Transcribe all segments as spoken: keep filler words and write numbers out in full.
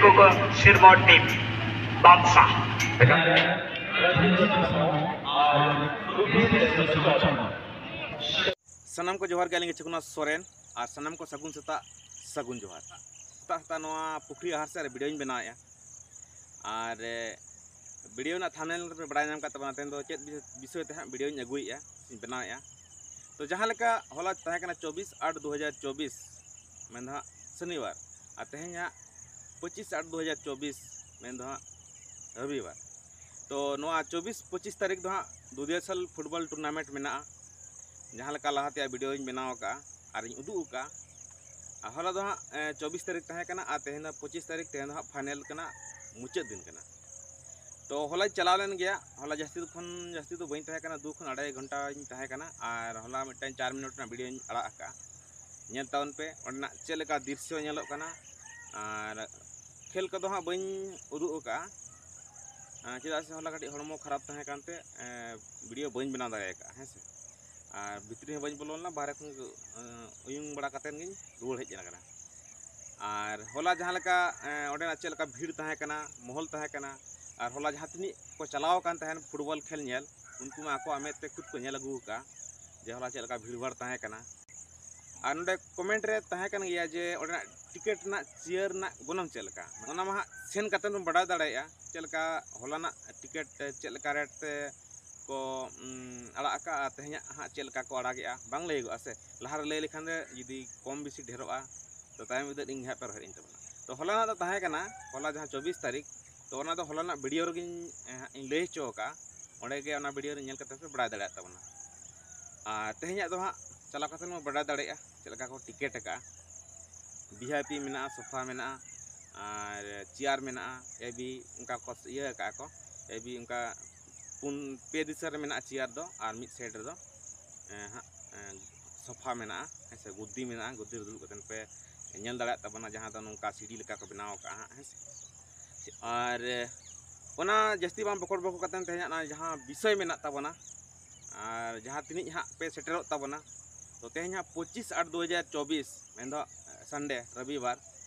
ᱠᱚ ᱥᱤᱨᱢᱚ ᱴᱤᱢ ᱵᱟᱫᱥᱟ᱾ ᱥᱟᱱᱟᱢ ᱠᱚ ᱡᱚᱦᱟᱨ ᱜᱮ, ᱟᱹᱞᱤᱧ ᱜᱮ ᱪᱷᱩᱠᱩᱱᱟ ᱥᱚᱨᱮᱱ, ᱟᱨ ᱥᱟᱱᱟᱢ ᱠᱚ ᱥᱟᱹᱜᱩᱱ ᱥᱮᱛᱟᱜ, ᱥᱟᱹᱜᱩᱱ ᱡᱚᱦᱟᱨ᱾ ᱥᱮᱛᱟᱜ ᱥᱮᱛᱟᱜ ᱱᱚᱣᱟ ᱯᱩᱠᱷᱨᱤ ᱟᱦᱟᱨ ᱥᱮᱫ ᱨᱮ ᱵᱷᱤᱰᱤᱭᱳᱧ ᱵᱮᱱᱟᱣᱮᱫᱼᱟ, ᱟᱨ ᱮ, ᱵᱷᱤᱰᱤᱭᱳ ᱨᱮᱱᱟᱜ ᱛᱷᱟᱢᱵᱱᱮᱞ ᱨᱮᱯᱮ ᱵᱟᱲᱟᱭ ᱧᱟᱢ ᱠᱟᱫ ᱛᱟᱵᱚᱱᱟ, ᱛᱮᱦᱮᱧ ᱫᱚ ᱪᱮᱫ ᱵᱤᱥᱚᱭ ᱛᱮ ᱦᱟᱸᱜ ᱵᱷᱤᱰᱤᱭᱳᱧ ᱟᱹᱜᱩᱭᱮᱫᱼᱟ, ᱥᱮᱧ ᱵᱮᱱᱟᱣᱮᱫᱼᱟ᱾ ᱛᱚ ᱡᱟᱦᱟᱸ ᱞᱮᱠᱟ ᱦᱚᱞᱟ ᱛᱟᱦᱮᱸ ᱠᱟᱱᱟ ᱪᱚᱵᱵᱤᱥ ᱟᱴ ᱫᱩ ᱦᱟᱡᱟᱨ ᱪᱚᱵᱵᱤᱥ, ᱢᱮᱱᱫᱚ ᱦᱟᱸᱜ ᱥᱚᱱᱤᱵᱟᱨ, ᱟᱨ ᱛᱮᱦᱮᱧ ᱦᱟᱸᱜ ᱯᱚᱸᱪᱤᱥ ᱟᱴ ᱫᱩ ᱦᱟᱡᱟᱨ ᱪᱚᱵᱵᱤᱥ, ᱢᱮᱱᱫᱚ ᱦᱟᱸᱜ ᱨᱚᱵᱤᱵᱟᱨ᱾ ᱛᱚ ᱱᱚᱣᱟ ᱪᱚᱵᱵᱤᱥ ᱯᱚᱸᱪᱤᱥ ᱛᱟᱹᱨᱤᱠᱷ ᱫᱚ ᱦᱟᱸᱜ ᱫᱩᱫᱤᱭᱟᱥᱟᱞ ᱯᱷᱩᱴᱵᱚᱞ ᱴᱩᱨᱱᱟᱢᱮᱱᱴ ᱢᱮᱱᱟᱜᱼᱟ, ᱡᱟᱦᱟᱸ ᱞᱮᱠᱟ ᱞᱟᱦᱟ ᱛᱮᱭᱟᱜ ᱵᱷᱤᱰᱤᱭᱳᱧ ᱵᱮᱱᱟᱣ ᱟᱠᱟᱫᱼᱟ ᱟᱨᱤᱧ ᱩᱫᱩᱜ ᱟᱠᱟᱫᱼᱟ᱾ ᱟᱨ ᱦᱚᱞᱟ ᱫᱚ ᱦᱟᱸᱜ ᱮ, ᱪᱚᱵᱵᱤᱥ ᱛᱟᱹᱨᱤᱠᱷ ᱛᱟᱦᱮᱸ ᱠᱟᱱᱟ, ᱟᱨ ᱛᱮᱦᱮᱧ ᱫᱚ ᱯᱚᱸᱪᱤᱥ ᱛᱟᱹᱨᱤᱠᱷ, ᱛᱮᱦᱮᱧ ᱫᱚ ᱦᱟᱸᱜ ᱯᱷᱟᱭᱱᱮᱞ ᱠᱟᱱᱟ, ᱢᱩᱪᱟᱹᱫ ᱫᱤᱱ ᱠᱟᱱᱟ᱾ ᱛᱚ ᱦᱚᱞᱟᱧ ᱪᱟᱞᱟᱣ ᱞᱮᱱ ᱜᱮᱭᱟ, ᱦᱚᱞᱟ ᱡᱟᱹᱥᱛᱤ ᱫᱚ ᱠᱷᱚᱱ ᱡᱟᱹᱥᱛᱤ ᱫᱚ ᱵᱟᱹᱧ ᱛᱟᱦᱮᱸ ᱠᱟᱱᱟ, ᱫᱩ ᱠᱷᱚᱱ ᱟᱲᱟᱭ ᱜᱷᱚᱱᱴᱟᱧ ᱛᱟᱦᱮᱸ ᱠᱟᱱᱟ᱾ ᱟᱨ ᱦᱚᱞᱟ ᱢᱤᱫᱴᱟᱝ ᱪᱟᱨ ᱢᱤᱱᱤᱴ ᱨᱮᱱᱟᱜ ᱵᱷᱤᱰᱤᱭᱳᱧ ᱟᱲᱟᱜ ᱟᱠᱟᱫᱼᱟ, ᱧᱮᱞ ᱛᱟᱵᱚᱱ ᱯᱮ ᱚᱸᱰᱮᱱᱟᱜ ᱪᱮᱫ ᱞᱮᱠᱟ ᱫᱨᱤᱥᱥᱚ ᱧᱮᱞᱚᱜ ᱠᱟᱱᱟ᱾ ᱟᱨ ᱠᱷᱮᱞ ᱠᱚᱫᱚ ᱦᱟᱸᱜ ᱵᱟᱹᱧ ᱩᱫᱩᱜ ᱟᱠᱟᱫᱼᱟ, ᱟᱨ ᱪᱮᱫᱟᱜ ᱥᱮ ᱦᱚᱞᱟ ᱠᱟᱹᱴᱤᱡ ᱦᱚᱲᱢᱚ ᱠᱷᱟᱨᱟᱯ ᱛᱟᱦᱮᱸ ᱠᱟᱱᱛᱮ ᱮ, ᱵᱷᱤᱰᱤᱭᱳ ᱵᱟᱹᱧ ᱵᱮᱱᱟᱣ ᱫᱟᱲᱮ ᱟᱠᱟᱫᱼᱟ, ᱦᱮᱸ ᱥᱮ᱾ ᱟᱨ ᱵᱷᱤᱛᱨᱤ ᱦᱚᱸ ᱵᱟᱹᱧ ᱵᱚᱞᱚ ᱞᱮᱱᱟ, ᱵᱟᱦᱨᱮ ᱠᱷᱚᱱ ᱜᱮ, ᱮ, ᱩᱭᱩᱝ ᱵᱟᱲᱟ ᱠᱟᱛᱮᱫ ᱜᱤᱧ ᱨᱩᱣᱟᱹᱲ ᱦᱮᱡ ᱟᱠᱟᱱᱟ᱾ ᱟᱨ ᱦᱚᱞᱟ ᱡᱟᱦᱟᱸ ᱞᱮᱠᱟ ᱮ, ᱚᱸᱰᱮᱱᱟᱜ ᱪᱮᱫ ᱞᱮᱠᱟ ᱵᱷᱤᱲ ᱛᱟᱦᱮᱸ ᱠᱟᱱᱟ, ᱢᱚᱦᱚᱞ ᱛᱟᱦᱮᱸ ᱠᱟᱱᱟ, ᱟᱨ ᱦᱚᱞᱟ ᱡᱟᱦᱟᱸ ᱛᱤᱱᱟᱹᱜ ᱠᱚ ᱪᱟᱞᱟᱣ ᱟᱠᱟᱱ ᱛᱟᱦᱮᱸᱱ ᱯᱷᱩᱴᱵᱚᱞ ᱠᱷᱮᱞ ᱧᱮᱞ, ᱩᱱᱠᱩ ᱢᱟ ᱟᱠᱚᱣᱟᱜ ᱢᱮᱫ ᱛᱮ ᱠᱷᱩᱫ ᱠᱚ ᱧᱮᱞ ᱟᱹᱜᱩ ᱟᱠᱟᱫᱼᱟ ᱡᱮ ᱦᱚᱞᱟ ᱪᱮᱫ ᱞᱮᱠᱟ ᱵᱷᱤᱲ ᱵᱷᱟᱲ ᱛᱟᱦᱮᱸ ᱠᱟᱱᱟ᱾ ᱟᱨ ᱱᱚᱰᱮ ᱠᱚᱢᱮᱱᱴ ᱨᱮ ᱛᱟᱦᱮᱸ ᱠᱟᱱ ᱜᱮᱭᱟ ᱡᱮ ᱚᱸᱰᱮᱱᱟᱜ ᱴᱤᱠᱤᱴ ᱨᱮᱱᱟᱜ, ᱪᱮᱭᱟᱨ ᱨᱮᱱᱟᱜ ᱜᱚᱱᱚᱝ ᱪᱮᱫ ᱞᱮᱠᱟ, ᱚᱱᱟ ᱢᱟ ᱦᱟᱸᱜ ᱥᱮᱱ ᱠᱟᱛᱮᱫ ᱵᱚᱱ ᱵᱟᱰᱟᱭ ᱫᱟᱲᱮᱭᱟᱜᱼᱟ ᱪᱮᱫ ᱞᱮᱠᱟ ᱦᱚᱞᱟᱱᱟᱜ ᱴᱤᱠᱤᱴ ᱪᱮᱫ ᱞᱮᱠᱟ ᱨᱮᱴ ᱛᱮ ᱠᱚ, ᱩᱢ, ᱟᱲᱟᱜ ᱟᱠᱟᱫᱼᱟ, ᱛᱮᱦᱮᱧᱟᱜ ᱦᱟᱸᱜ ᱪᱮᱫ ᱞᱮᱠᱟ ᱠᱚ ᱟᱲᱟᱜᱮᱜᱼᱟ, ᱵᱟᱝ ᱞᱟᱹᱭᱟᱹᱜᱚᱜᱼᱟ ᱥᱮ᱾ ᱞᱟᱦᱟ ᱨᱮ ᱞᱟᱹᱭ ᱞᱮᱠᱷᱟᱱ ᱫᱚ ᱡᱩᱫᱤ ᱠᱚᱢ ᱵᱮᱥᱤ ᱰᱷᱮᱨᱚᱜᱼᱟ, ᱛᱚ ᱛᱟᱭᱚᱢ ᱵᱤᱫᱟᱹᱞ ᱤᱧ ᱜᱮ ᱦᱟᱸᱜ ᱯᱮ ᱨᱚᱦᱮᱫ ᱤᱧ ᱛᱟᱵᱚᱱᱟ᱾ ᱛᱚ ᱦᱚᱞᱟᱱᱟᱜ ᱫᱚ ᱛᱟᱦᱮᱸ ᱠᱟᱱᱟ, ᱦᱚᱞᱟ ᱡᱟᱦᱟᱸ ᱪᱚᱵᱵᱤᱥ ᱛᱟᱹᱨᱤᱠᱷ, ᱛᱚ ᱚᱱᱟ ᱫᱚ ᱦᱚᱞᱟᱱᱟᱜ ᱵᱷᱤᱰᱤᱭᱳ ᱨᱮᱜᱮᱧ, ᱮ, ᱦᱟᱸᱜ ᱤᱧ ᱞᱟᱹᱭ ᱦᱚᱪᱚ ᱟᱠᱟᱫᱼᱟ, ᱚᱸᱰᱮ ᱜᱮ ᱚᱱᱟ ᱵᱷᱤᱰᱤᱭᱳ ᱨᱮ ᱧᱮᱞ ᱠᱟᱛᱮ ᱯᱮ ᱵᱟᱲᱟᱭ ᱫᱟᱲᱮᱭᱟᱜ ᱛᱟᱵᱚᱱᱟ᱾ ᱟᱨ ᱛᱮᱦᱮᱧᱟᱜ ᱫᱚ ᱦᱟᱸᱜ ᱪᱟᱞᱟᱣ ᱠᱟᱛᱮ ᱵᱚᱱ ᱵᱟᱰᱟᱭ ᱫᱟᱲᱮᱭᱟᱜᱼᱟ ᱪᱮᱫ ᱞᱮᱠᱟ ᱠᱚ ᱴᱤᱠᱤᱴ ᱟᱠᱟᱫᱼᱟ᱾ ᱵᱷᱤ ᱟᱭ ᱯᱤ ᱢᱮᱱᱟᱜᱼᱟ, ᱥᱳᱯᱷᱟ ᱢᱮᱱᱟᱜᱼᱟ, ᱟᱨ ᱪᱮᱭᱟᱨ ᱢᱮᱱᱟᱜᱼᱟ, ᱮ ᱵᱤ ᱚᱱᱠᱟ ᱠᱚ ᱤᱭᱟᱹ ᱟᱠᱟᱫᱼᱟ ᱠᱚ, ᱮ ᱵᱤ ᱚᱱᱠᱟ ᱯᱩᱱ, ᱯᱮ ᱫᱤᱥᱟᱹ ᱨᱮ ᱢᱮᱱᱟᱜᱼᱟ ᱪᱮᱭᱟᱨ ᱫᱚ, ᱟᱨ ᱢᱤᱫ ᱥᱟᱭᱤᱰ ᱨᱮᱫᱚ, ᱮ, ᱦᱟᱸᱜ, ᱮ, ᱥᱳᱯᱷᱟ ᱢᱮᱱᱟᱜᱼᱟ, ᱦᱮᱸ ᱥᱮ, ᱜᱚᱫᱤ ᱢᱮᱱᱟᱜᱼᱟ, ᱜᱚᱫᱤ ᱨᱮ ᱫᱩᱲᱩᱵ ᱠᱟᱛᱮ ᱯᱮ ᱧᱮᱞ ᱫᱟᱲᱮᱭᱟᱜ ᱛᱟᱵᱚᱱᱟ, ᱡᱟᱦᱟᱸ ᱫᱚ ᱱᱚᱝᱠᱟ ᱥᱤᱲᱤ ᱞᱮᱠᱟ ᱠᱚ ᱵᱮᱱᱟᱣ ᱟᱠᱟᱫᱼᱟ ᱦᱟᱸᱜ, ᱦᱮᱸ ᱥᱮ᱾ ᱟᱨ, ᱮ, ᱚᱱᱟ ᱡᱟᱹᱥᱛᱤ ᱵᱟᱝ ᱵᱚᱠᱚᱲ ᱵᱚᱠᱚᱲ ᱠᱟᱛᱮ ᱛᱮᱦᱮᱧᱟᱜ ᱚᱱᱟ ᱡᱟᱦᱟᱸ ᱵᱤᱥᱚᱭ ᱢᱮᱱᱟᱜ ᱛᱟᱵᱚᱱᱟ, ᱟᱨ ᱡᱟᱦᱟᱸ ᱛᱤᱱᱟᱹᱜ ᱦᱟᱸᱜ ᱯᱮ ᱥᱮᱴᱮᱨᱚᱜ ᱛᱟᱵᱚᱱᱟ, ᱛᱚ ᱛᱮᱦᱮᱧ ᱦᱟᱸᱜ ᱯᱚᱸᱪᱤᱥ ᱟᱴ ᱫᱩ ᱦᱟᱡᱟᱨ ᱪᱚᱵᱵᱤᱥ, ᱢᱮᱱᱫᱚ ᱥᱟᱱᱰᱮ, ᱨᱚᱵᱤᱵᱟᱨ,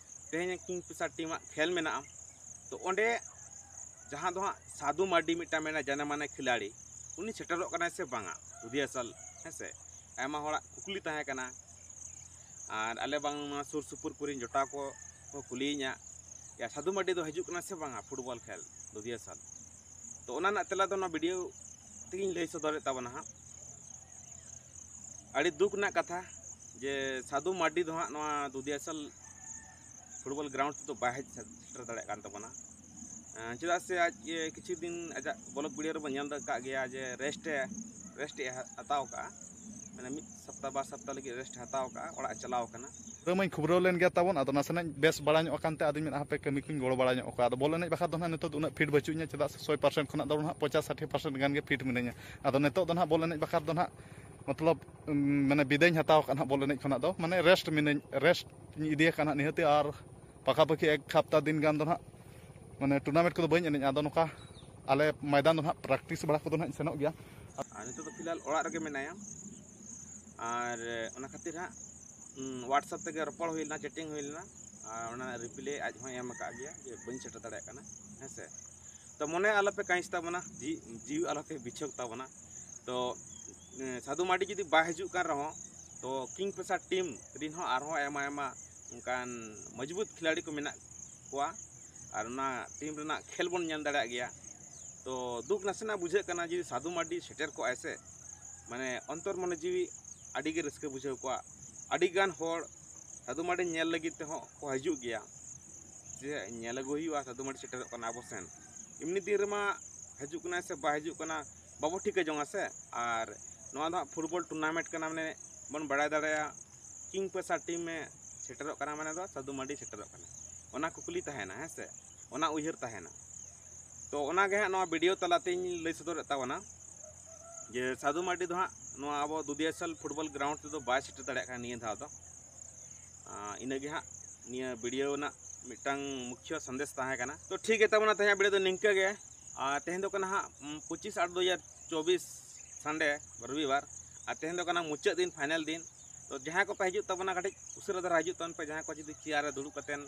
ᱛᱮᱦᱮᱧ ᱠᱤᱝ ᱯᱷᱤᱥᱟᱨ ᱴᱤᱢᱟᱜ ᱠᱷᱮᱞ ᱢᱮᱱᱟᱜᱼᱟ᱾ ᱛᱚ ᱚᱸᱰᱮ ᱡᱟᱦᱟᱸ ᱫᱚ ᱦᱟᱸᱜ ᱥᱟᱫᱷᱩ ᱢᱟᱨᱰᱤ ᱢᱤᱫᱴᱟᱝ ᱢᱮᱱᱟᱭ, ᱡᱟᱱᱮ ᱢᱟᱱᱮ ᱠᱷᱤᱞᱟᱲᱤ, ᱩᱱᱤ ᱥᱮᱴᱮᱨᱚᱜ ᱠᱟᱱᱟᱭ ᱥᱮ ᱵᱟᱝᱟ ᱫᱩᱫᱤᱭᱟᱥᱟᱞ? ᱦᱮᱸ ᱥᱮ, ᱟᱭᱢᱟ ᱦᱚᱲᱟᱜ ᱠᱩᱠᱞᱤ ᱛᱟᱦᱮᱸ ᱠᱟᱱᱟ᱾ ᱟᱨ ᱟᱞᱮ ᱵᱟᱝ ᱱᱚᱣᱟ ᱥᱩᱨ ᱥᱩᱯᱩᱨ ᱠᱚᱨᱮᱱ ᱡᱚᱴᱟᱣ ᱠᱚ ᱠᱚ ᱠᱩᱞᱤᱭᱤᱧᱟ, ᱭᱟ ᱥᱟᱫᱷᱩ ᱢᱟᱨᱰᱤ ᱫᱚ ᱦᱤᱡᱩᱜ ᱠᱟᱱᱟ ᱥᱮ ᱵᱟᱝᱟ ᱯᱷᱩᱴᱵᱚᱞ ᱠᱷᱮᱞ ᱫᱩᱫᱤᱭᱟᱥᱟᱞ? ᱛᱚ ᱚᱱᱟ ᱨᱮᱱᱟᱜ ᱛᱮᱞᱟ ᱫᱚ ᱱᱚᱣᱟ ᱵᱷᱤᱰᱤᱭᱳ ᱛᱮᱜᱮᱧ ᱞᱟᱹᱭ ᱥᱚᱫᱚᱨᱮᱫ ᱛᱟᱵᱚᱱᱟ ᱦᱟᱸᱜ᱾ ᱟᱹᱰᱤ ᱫᱩᱠ ᱨᱮᱱᱟᱜ ᱠᱟᱛᱷᱟ ᱡᱮ ᱥᱟᱫᱷᱩ ᱢᱟᱨᱰᱤ ᱫᱚ ᱦᱟᱸᱜ ᱱᱚᱣᱟ ᱫᱩᱫᱤᱭᱟᱥᱟᱞ ᱯᱷᱩᱴᱵᱚᱞ ᱜᱨᱟᱣᱩᱱᱰ ᱛᱮᱫᱚ ᱵᱟᱭ ᱦᱮᱡ ᱥᱮᱴᱮᱨ ᱫᱟᱲᱮᱭᱟᱜ ᱠᱟᱱ ᱛᱟᱵᱚᱱᱟ᱾ ᱮᱸ, ᱪᱮᱫᱟᱜ ᱥᱮ ᱟᱡ, ᱮ, ᱠᱤᱪᱷᱩ ᱫᱤᱱ ᱟᱡᱟᱜ ᱵᱞᱚᱜ ᱵᱷᱤᱰᱤᱭᱳ ᱨᱮᱵᱚᱱ ᱧᱮᱞ ᱟᱠᱟᱫ ᱜᱮᱭᱟ ᱡᱮ ᱨᱮᱥᱴ ᱮ, ᱨᱮᱥᱴ ᱮ ᱦᱟᱛᱟᱣ ᱠᱟᱜᱼᱟ, ᱢᱟᱱᱮ ᱢᱤᱫ ᱥᱚᱯᱛᱟ ᱵᱟᱨ ᱥᱚᱯᱛᱟ ᱞᱟᱹᱜᱤᱫ ᱨᱮᱥᱴ ᱮ ᱦᱟᱛᱟᱣ ᱠᱟᱜᱼᱟ, ᱚᱲᱟᱜ ᱮ ᱪᱟᱞᱟᱣ ᱠᱟᱱᱟ᱾ ᱯᱩᱨᱟᱹ ᱢᱟᱧ ᱠᱷᱩᱵᱽᱨᱟᱹᱣ ᱞᱮᱱ ᱜᱮᱭᱟ ᱛᱟᱵᱚᱱ, ᱟᱫᱚ ᱱᱟᱥᱮᱱᱟᱜ ᱵᱮᱥ ᱵᱟᱲᱟ ᱧᱚᱜ ᱟᱠᱟᱱ ᱛᱮ ᱟᱫᱚᱧ ᱢᱮᱱᱟ ᱦᱟᱯᱮ ᱠᱟᱹᱢᱤ ᱠᱚᱧ ᱜᱚᱲᱚ ᱵᱟᱲᱟ ᱧᱚᱜ ᱠᱚᱣᱟ᱾ ᱟᱫᱚ ᱵᱚᱞ ᱮᱱᱮᱡ ᱵᱟᱠᱷᱨᱟ ᱫᱚ ᱱᱟᱦᱟᱜ ᱱᱤᱛᱚᱜ ᱫᱚ ᱩᱱᱟᱹᱜ ᱯᱷᱤᱴ ᱵᱟᱹᱪᱩᱜ ᱤᱧᱟ, ᱪᱮᱫᱟᱜ ᱥᱮ ᱥᱚᱭ ᱯᱟᱨᱥᱮᱱᱴ ᱠᱷᱚᱱᱟᱜ ᱫᱚ ᱱᱟᱦᱟᱜ ᱯᱚᱪᱟᱥ ᱥᱟᱴᱷᱤ ᱯᱟᱨᱥᱮᱱᱴ ᱜᱟᱱ ᱜᱮ ᱯᱷᱤᱴ ᱢᱤᱱᱟᱹᱧᱟ᱾ ᱟᱫᱚ ᱱᱤᱛᱚᱜ ᱫᱚ ᱱᱟᱦᱟᱜ ᱵᱚᱞ ᱮᱱᱮᱡ ᱵᱟᱠᱷᱨᱟ ᱫᱚ ᱱᱟᱦᱟᱜ ᱢᱚᱛᱞᱚᱵ, ᱩᱢ, ᱢᱟᱱᱮ ᱵᱤᱫᱟᱹᱭᱤᱧ ᱦᱟᱛᱟᱣ ᱟᱠᱟᱫ ᱱᱟᱦᱟᱜ ᱵᱚᱞ ᱮᱱᱮᱡ ᱠᱷᱚᱱᱟᱜ ᱫᱚ, ᱢᱟᱱᱮ ᱨᱮᱥᱴ ᱢᱤᱱᱟᱹᱧ, ᱨᱮᱥᱴ ᱤᱧ ᱤᱫᱤᱭᱟ ᱠᱟᱜ ᱱᱟᱦᱟᱜ ᱱᱤᱦᱟᱹᱛᱤ᱾ ᱟᱨ ᱯᱟᱠᱟᱯᱟᱠᱤ ᱮᱠ ᱦᱟᱯᱛᱟ ᱫᱤᱱ ᱜᱟᱱ ᱫᱚ ᱱᱟᱦᱟᱜ ᱢᱟᱱᱮ ᱴᱩᱨᱱᱟᱢᱮᱱᱴ ᱠᱚᱫᱚ ᱵᱟᱹᱧ ᱮᱱᱮᱡᱼᱟ᱾ ᱟᱫᱚ ᱱᱚᱝᱠᱟ ᱟᱞᱮ ᱢᱚᱭᱫᱟᱱ ᱫᱚ ᱱᱟᱦᱟᱜ ᱯᱨᱮᱠᱴᱤᱥ ᱵᱟᱲᱟ ᱠᱚᱫᱚ ᱱᱟᱦᱟᱜ ᱤᱧ ᱥᱮᱱᱚᱜ ᱜᱮᱭᱟ᱾ ᱟᱨ ᱱᱤᱛᱚᱜ ᱫᱚ ᱯᱷᱤᱞᱦᱟᱞ ᱚᱲᱟᱜ ᱨᱮᱜᱮ ᱢᱮᱱᱟᱭᱟ᱾ ᱟᱨ ᱚᱱᱟ ᱠᱷᱟᱹᱛᱤᱨ ᱦᱟᱸᱜ, ᱩᱸ, WhatsApp ᱛᱮᱜᱮ ᱨᱚᱯᱚᱲ ᱦᱩᱭ ᱞᱮᱱᱟ, ᱪᱮᱴᱤᱝ ᱦᱩᱭ ᱞᱮᱱᱟ᱾ ᱟᱨ ᱚᱱᱟ ᱨᱮᱱᱟᱜ ᱨᱤᱯᱞᱟᱭ ᱟᱡ ᱦᱚᱸᱭ ᱮᱢ ᱟᱠᱟᱫ ᱜᱮᱭᱟ ᱡᱮ ᱵᱟᱹᱧ ᱥᱮᱴᱮᱨ ᱫᱟᱲᱮᱭᱟᱜ ᱠᱟᱱᱟ, ᱦᱮᱸ ᱥᱮ᱾ ᱛᱚ ᱢᱚᱱᱮ ᱟᱞᱚᱯᱮ ᱠᱟᱹᱦᱤᱥ ᱛᱟᱵᱚᱱᱟ, ᱡᱤᱣᱤ, ᱡᱤᱣᱤ ᱟᱞᱚᱯᱮ ᱵᱤᱪᱷᱳᱠ ᱛᱟᱵᱚᱱᱟ᱾ ᱛᱚ, ᱮᱸ, ᱥᱟᱫᱷᱩ ᱢᱟᱨᱰᱤ ᱡᱩᱫᱤ ᱵᱟᱭ ᱦᱤᱡᱩᱜ ᱠᱟᱱ ᱨᱮᱦᱚᱸ, ᱛᱚ ᱠᱤᱝ ᱯᱷᱤᱥᱟᱨ ᱴᱤᱢ ᱨᱮᱱ ᱦᱚᱸ ᱟᱨᱦᱚᱸ ᱟᱭᱢᱟ ᱟᱭᱢᱟ ᱚᱱᱠᱟᱱ ᱢᱚᱡᱽᱵᱩᱛ ᱠᱷᱤᱞᱟᱲᱤ ᱠᱚ ᱢᱮᱱᱟᱜ ᱠᱚᱣᱟ᱾ ᱟᱨ ᱚᱱᱟ ᱴᱤᱢ ᱨᱮᱱᱟᱜ ᱠᱷᱮᱞ ᱵᱚᱱ ᱧᱮᱞ ᱫᱟᱲᱮᱭᱟᱜ ᱜᱮᱭᱟ᱾ ᱛᱚ ᱫᱩᱠ ᱱᱟᱥᱮᱱᱟᱜ ᱵᱩᱡᱷᱟᱹᱜ ᱠᱟᱱᱟ, ᱡᱩᱫᱤ ᱥᱟᱫᱷᱩ ᱢᱟᱨᱰᱤ ᱥᱮᱴᱮᱨ ᱠᱚᱜᱼᱟᱭ ᱥᱮ, ᱢᱟᱱᱮ ᱚᱱᱛᱚᱨ ᱢᱚᱱᱮ ᱡᱤᱣᱤ ᱟᱹᱰᱤ ᱜᱮ ᱨᱟᱹᱥᱠᱟᱹ ᱵᱩᱡᱷᱟᱹᱣ ᱠᱚᱜᱼᱟ᱾ ᱟᱹᱰᱤ ᱜᱟᱱ ᱦᱚᱲ ᱥᱟᱫᱷᱩ ᱢᱟᱨᱰᱤ ᱧᱮᱞ ᱞᱟᱹᱜᱤᱫ ᱛᱮᱦᱚᱸ ᱠᱚ ᱦᱤᱡᱩᱜ ᱜᱮᱭᱟ, ᱡᱮ ᱧᱮᱞ ᱟᱹᱜᱩ ᱦᱩᱭᱩᱜᱼᱟ ᱥᱟᱫᱷᱩ ᱢᱟᱨᱰᱤ ᱥᱮᱴᱮᱨᱚᱜ ᱠᱟᱱᱟ ᱟᱵᱚ ᱥᱮᱱ᱾ ᱮᱢᱱᱤ ᱫᱤᱱ ᱨᱮᱢᱟ ᱦᱤᱡᱩᱜ ᱠᱟᱱᱟᱭ ᱥᱮ ᱵᱟᱭ ᱦᱤᱡᱩᱜ ᱠᱟᱱᱟ, ᱵᱟᱵᱚ ᱴᱷᱤᱠᱟᱹ ᱡᱚᱝᱟ ᱥᱮ᱾ ᱟᱨ ᱱᱚᱣᱟ ᱫᱚ ᱦᱟᱸᱜ ᱯᱷᱩᱴᱵᱚᱞ ᱴᱩᱨᱱᱟᱢᱮᱱᱴ ᱠᱟᱱᱟ, ᱢᱟᱱᱮ ᱵᱚᱱ ᱵᱟᱲᱟᱭ ᱫᱟᱲᱮᱭᱟᱜᱼᱟ ᱠᱤᱝ ᱯᱷᱤᱥᱟᱨ ᱴᱤᱢ ᱮ ᱥᱮᱴᱮᱨᱚᱜ ᱠᱟᱱᱟ, ᱢᱟᱱᱮ ᱫᱚ ᱥᱟᱫᱷᱩ ᱢᱟᱨᱰᱤ ᱥᱮᱴᱮᱨᱚᱜ ᱠᱟᱱᱟ, ᱚᱱᱟ ᱠᱩᱠᱞᱤ ᱛᱟᱦᱮᱱᱟ, ᱦᱮᱸ ᱥᱮ, ᱚᱱᱟ ᱩᱭᱦᱟᱹᱨ ᱛᱟᱦᱮᱱᱟ᱾ ᱛᱚ ᱚᱱᱟ ᱜᱮ ᱦᱟᱸᱜ ᱱᱚᱣᱟ ᱵᱷᱤᱰᱤᱭᱳ ᱛᱟᱞᱟᱛᱮᱧ ᱞᱟᱹᱭ ᱥᱚᱫᱚᱨᱮᱫ ᱛᱟᱵᱚᱱᱟ ᱡᱮ ᱥᱟᱫᱷᱩ ᱢᱟᱨᱰᱤ ᱫᱚ ᱦᱟᱸᱜ ᱱᱚᱣᱟ ᱟᱵᱚ ᱫᱩᱫᱤᱭᱟᱥᱟᱞ ᱯᱷᱩᱴᱵᱚᱞ ᱜᱨᱟᱣᱩᱱᱰ ᱛᱮᱫᱚ ᱵᱟᱭ ᱥᱮᱴᱮᱨ ᱫᱟᱲᱮᱭᱟᱜ ᱠᱟᱱᱟ ᱱᱤᱭᱟᱹ ᱫᱷᱟᱣ ᱫᱚ᱾ ᱟᱸ, ᱤᱱᱟᱹᱜᱮ ᱦᱟᱸᱜ ᱱᱤᱭᱟᱹ ᱵᱷᱤᱰᱤᱭᱳ ᱨᱮᱱᱟᱜ ᱢᱤᱫᱴᱟᱝ ᱢᱩᱠᱷᱭᱚ ᱥᱚᱱᱫᱮᱥ ᱛᱟᱦᱮᱸ ᱠᱟᱱᱟ᱾ ᱛᱚ ᱴᱷᱤᱠ ᱜᱮ ᱛᱟᱵᱚᱱᱟ, ᱛᱮᱦᱮᱧᱟᱜ ᱵᱷᱤᱰᱤᱭᱳ ᱫᱚ ᱱᱤᱝᱠᱟᱹ ᱜᱮ᱾ ᱟᱨ ᱛᱮᱦᱮᱧ ᱫᱚ ᱠᱟᱱᱟ ᱦᱟᱸᱜ, ᱩᱢ, ᱯᱚᱸᱪᱤᱥ ᱟᱴ ᱫᱩ ᱦᱟᱡᱟᱨ ᱪᱚᱵᱵᱤᱥ, ᱥᱟᱱᱰᱮ, ᱨᱚᱵᱤᱵᱟᱨ᱾ ᱟᱨ ᱛᱮᱦᱮᱧ ᱫᱚ ᱠᱟᱱᱟ ᱢᱩᱪᱟᱹᱫ ᱫᱤᱱ, ᱯᱷᱟᱭᱱᱮᱞ ᱫᱤᱱ᱾ ᱛᱚ ᱡᱟᱦᱟᱸᱭ ᱠᱚᱯᱮ ᱦᱤᱡᱩᱜ ᱛᱟᱵᱚᱱᱟ, ᱠᱟᱹᱴᱤᱡ ᱩᱥᱟᱹᱨᱟ ᱫᱷᱟᱨᱟ ᱦᱤᱡᱩᱜ ᱛᱟᱵᱚᱱ ᱯᱮ᱾ ᱡᱟᱦᱟᱸᱭ ᱠᱚ ᱡᱩᱫᱤ ᱪᱮᱭᱟᱨ ᱨᱮ ᱫᱩᱲᱩᱵ ᱠᱟᱛᱮᱫ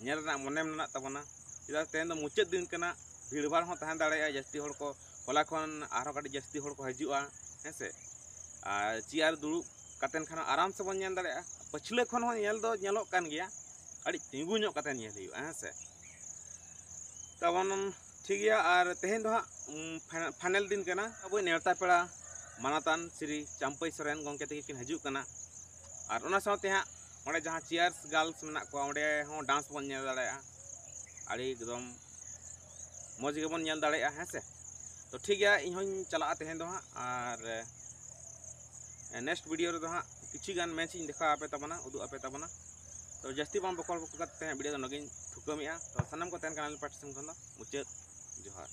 ᱧᱮᱞ ᱨᱮᱱᱟᱜ ᱢᱚᱱᱮ ᱢᱮᱱᱟᱜ ᱛᱟᱵᱚᱱᱟ, ᱪᱮᱫᱟᱜ ᱥᱮ ᱛᱮᱦᱮᱧ ᱫᱚ ᱢᱩᱪᱟᱹᱫ ᱫᱤᱱ ᱠᱟᱱᱟ, ᱵᱷᱤᱲᱵᱷᱟᱲ ᱦᱚᱸ ᱛᱟᱦᱮᱸ ᱫᱟᱲᱮᱭᱟᱜᱼᱟ, ᱡᱟᱹᱥᱛᱤ ᱦᱚᱲ ᱠᱚ ᱦᱚᱞᱟ ᱠᱷᱚᱱ ᱟᱨᱦᱚᱸ ᱠᱟᱹᱴᱤᱡ ᱡᱟᱹᱥᱛᱤ ᱦᱚᱲ ᱠᱚ ᱦᱤᱡᱩᱜᱼᱟ, ᱦᱮᱸ ᱥᱮ᱾ ᱟᱨ ᱪᱮᱭᱟᱨ ᱫᱩᱲᱩᱵ ᱠᱟᱛᱮᱱ ᱠᱷᱟᱱ ᱟᱨᱟᱢ ᱥᱮ ᱵᱚᱱ ᱧᱮᱞ ᱫᱟᱲᱮᱭᱟᱜᱼᱟ᱾ ᱯᱟᱹᱪᱷᱞᱟᱹ ᱠᱷᱚᱱ ᱦᱚᱸ ᱧᱮᱞ ᱫᱚ ᱧᱮᱞᱚᱜ ᱠᱟᱱ ᱜᱮᱭᱟ, ᱟᱹᱰᱤ ᱛᱤᱸᱜᱩ ᱧᱚᱜ ᱠᱟᱛᱮ ᱧᱮᱞ ᱦᱩᱭᱩᱜᱼᱟ, ᱦᱮᱸ ᱥᱮ᱾ ᱛᱟᱵᱚᱱ ᱴᱷᱤᱠ ᱜᱮᱭᱟ, ᱟᱨ ᱛᱮᱦᱮᱧ ᱫᱚ ᱦᱟᱸᱜ ᱯᱷᱟᱭᱱᱮᱞ ᱫᱤᱱ ᱠᱟᱱᱟ᱾ ᱟᱵᱚ ᱱᱮᱣᱛᱟ ᱯᱮᱲᱟ ᱢᱟᱱᱚᱛᱟᱱ ᱥᱨᱤ ᱪᱟᱢᱯᱟᱹᱭ ᱥᱚᱨᱮᱱ ᱜᱚᱢᱠᱮ ᱛᱟᱹᱠᱤᱱ ᱠᱤᱱ ᱦᱤᱡᱩᱜ ᱠᱟᱱᱟ, ᱟᱨ ᱚᱱᱟ ᱥᱟᱶᱛᱮ ᱦᱟᱸᱜ ᱚᱸᱰᱮ ᱡᱟᱦᱟᱸ ᱪᱮᱭᱟᱨᱥ ᱜᱟᱨᱞᱥ ᱢᱮᱱᱟᱜ ᱠᱚᱣᱟ, ᱚᱸᱰᱮ ᱦᱚᱸ ᱰᱟᱱᱥ ᱵᱚᱱ ᱧᱮᱞ ᱫᱟᱲᱮᱭᱟᱜᱼᱟ, ᱟᱹᱰᱤ ᱮᱠᱫᱚᱢ ᱢᱚᱡᱽ ᱜᱮᱵᱚᱱ ᱧᱮᱞ ᱫᱟᱲᱮᱭᱟᱜᱼᱟ, ᱦᱮᱸ ᱥᱮ᱾ ᱛᱚ ᱴᱷᱤᱠ ᱜᱮᱭᱟ, ᱤᱧ ᱦᱚᱸᱧ ᱪᱟᱞᱟᱜᱼᱟ ᱛᱮᱦᱮᱧ ᱫᱚ ᱦᱟᱸᱜ, ᱟᱨ ᱱᱮᱠᱥᱴ ᱵᱷᱤᱰᱤᱭᱳ ᱨᱮᱫᱚ ᱦᱟᱸᱜ ᱠᱤᱪᱷᱩ ᱜᱟᱱ ᱢᱮᱪ ᱤᱧ ᱫᱮᱠᱷᱟᱣ ᱟᱯᱮ ᱛᱟᱵᱚᱱᱟ, ᱩᱫᱩᱜ ᱟᱯᱮ ᱛᱟᱵᱚᱱᱟ᱾ ᱛᱚ ᱡᱟᱹᱥᱛᱤ ᱵᱟᱝ ᱵᱚᱠᱚᱞ ᱵᱚᱠᱚᱞ ᱠᱟᱛᱮ ᱛᱮᱦᱮᱧ ᱵᱷᱤᱰᱤᱭᱳ ᱫᱚ ᱱᱚᱜᱮᱧ ᱛᱷᱩᱠᱟᱹᱢᱮᱜᱼᱟ᱾ ᱛᱚ ᱥᱟᱱᱟᱢ ᱠᱚ ᱛᱟᱦᱮᱱ ᱠᱟᱱᱟ ᱟᱞᱮ ᱯᱟᱦᱴᱟ ᱥᱮᱱ ᱠᱷᱚᱱ ᱫᱚ ᱢᱩᱪᱟᱹᱫ ᱡᱚᱦᱟᱨ᱾